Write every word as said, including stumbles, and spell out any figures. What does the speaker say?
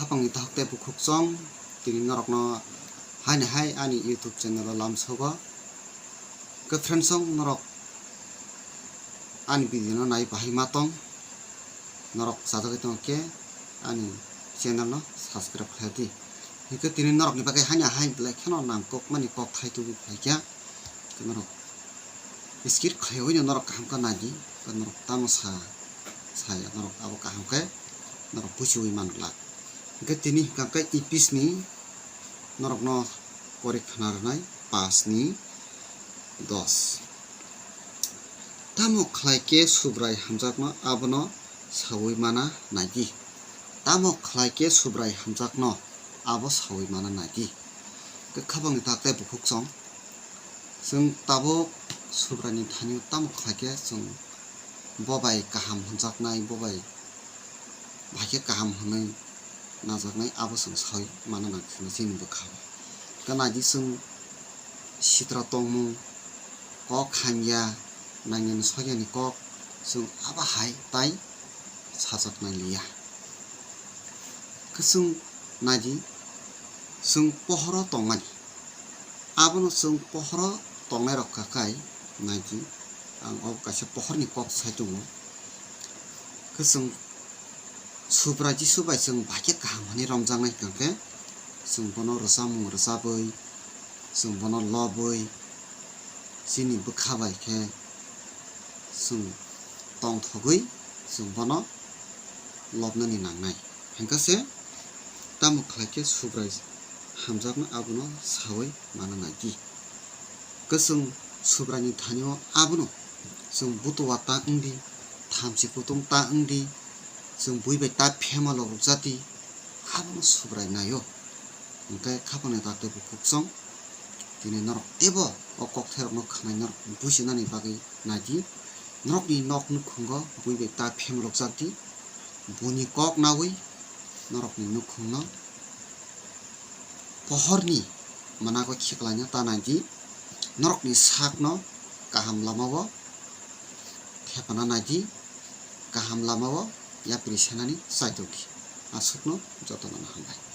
Khapangni takhuk tei bukhuk chwng, tini norokno haini hai ani YouTube channel o lamsogo. Khe friends chwng, norok ani video no nai bahai ma tong, norok chajagwi tong khe ani channel no subscribe khlai di. Hinkhe tini norokni bagwi haini hai belai kheno nangkukmani kokthai tubui phaikha. Khe norok skip khlaiwi no norok kaham khe nai di, khe norok tamo sa, saya norok abo kaham khe norok buchiui man glak. Hinkhe tini hwnkha khe Epis ni norokno pori khna rwnai, pas ni dos. Tamo khlai khe Subrai hamjakno abono saui mana nai di. Tamo khlai khe Subrai hamjakno abo saui mana nai di. Khe khapangni takhuk tei bukhuk chwng, chwng tabuk Subraini thani-o tamo khlai khe chwng bo bai kaham hwnjaknai, bo bai bahai khe kaham hwnwi najaknai, abo chwng saui mana nang khe chini bwkha-o. Khe nai di, chwng sitra tongmung, kok hamya, nangyani sokyani kok, chwng abo hai tai sajaknai liya. Khe chwng nai di, chwng pohoro tongmani. Abono chwng pohoro tongnairok kha khai, nai di, ang o kaisa pohorni kok sai tongo. Khe chwng Subrai Jisu bai chwng bahai khe kaham hwnwi romjaknai hwnkha khe, chwng bono rwchapmung rwchapwi, chwng bono lobwi, chini bwkha bai khe chwng tongthogwi chwng bono lobnani nangnai. Hinkhe se tamo khlai khe Subrai hamjakno abono saui mana nai di. Khe chwng Subraini thani-o abono chwng butua ta wng di, thamchi kutung ta wng di, chwng bui bai ta phema lobjak di, abono Subrai nai-o. Hinkhe khapangni takhuk tei bukhuk chwng, tini norok teibo o kokthairokno khwnai norok buchinani bagwi nai di. Norokni nok nukhungo bui bai ta phema lobjak di, buni kok naui norokni nukhungno pohorni mwnago khiklaina ta nai di, norokni sakno kaham lamao thepana nai di, kaham lamao yapri senani chaitok di. Aswkno jotono hambai.